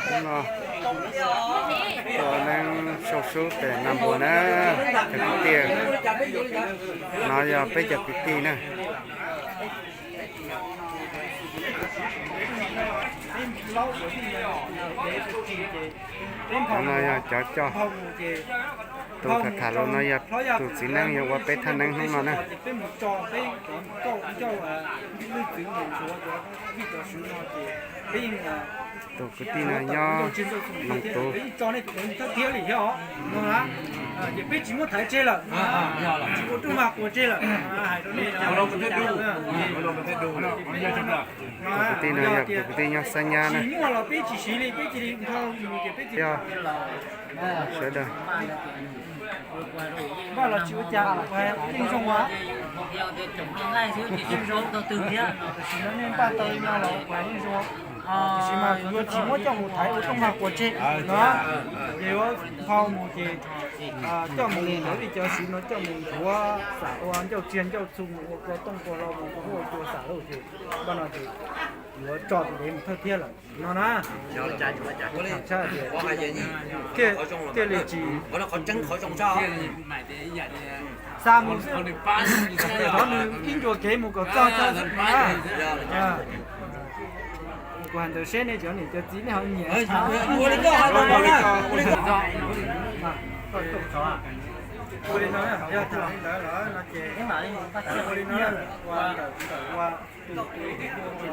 Hnub no tuaj neeb sau sub pem Nas Npuas na, cov kwv tij. No yog peb cov kwv tij na. Cov no yog cov coj, tus tham tham los no yog tus txiv neeb yuav ua peb thaj neeb hnub no na. Tus kwv tij no nyob Loos Tuv. Tus kwv tij no yog tus kwv tij nyob Xab Nyab na. Yog sawv daws. Tiam sis mas kuv yuav tsis muab coj mus thaiv ua rooj vag quas tseg no, ces yuav nphau mus ces coj mus ntawd li cov siv no coj mus nthuav xam ua ncauj tsiag ncauj txhu mus ua kua tooj kua hlau mus ua cua xam lauj ces npaj no ces yuav tso tus dev mus thawj thiab lawm no na. Thiaj li tsis xa mus xwb, thov nws ib ncua kev mus kom txog txog xwb na. Kuv hais ntawd seb nej cov niam cov txiv nej ho nyiam. Ua li no, yog thaum li ntawd lawm no ces ua li no, ua ntawm ua tus tus tus ua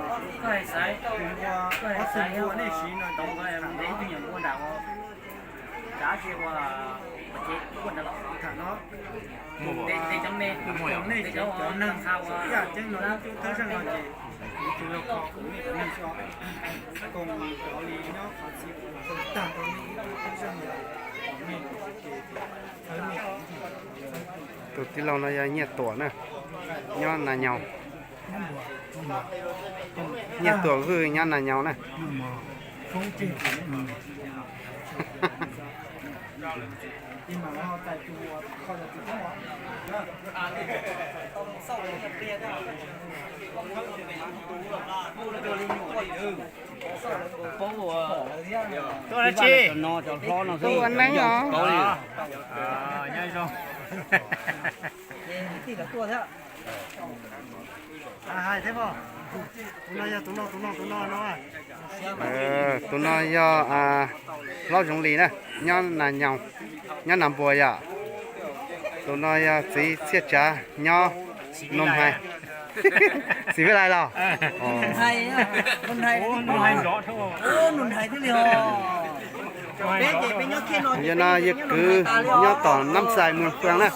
ob tug ua nej siv no ntawd ua ib tug nyuam ua nram ua, tsav si ua tham no, tus ua nej siv cov neeg ib yam ceeb no ib tug thawj zeej no ces kuv tsuas yog kho kuv nej cov neeg xwb os. Koom cov li nyob qhov txhia koom tag rau nej ib tug thawj zeej no, nej ces Tus tij laug no yog Nyiaj Tuam na, nyob Nas Nyaus. Nyiaj Tuam Vwj nyob Nas Nyaus na. Tuaj dab tsi? Tuaj ua neeb os. Tus no yog Hlob Zoov Lis na, nyob Nas Nyaus, nyob Nas Npuas yom. Tus no yog txiv Txhiaj Tsav nyob Nus Hais. Txiv Vij Lai los? Yog no yawg kwv nyob tom Nab Xais Muas Fwaj na.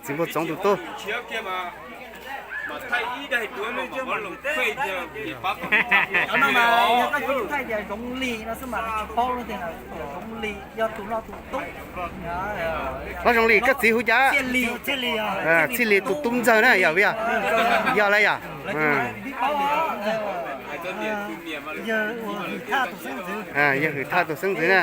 Txiv Npuag Txoov tus tub. Hlob Zoov Lis, koj txiv hu cas? Txhiaj Lis tus tub ntxawg na yog, yog lawm yom? Yawg Hwm Thaj tus xeeb ntxwv na.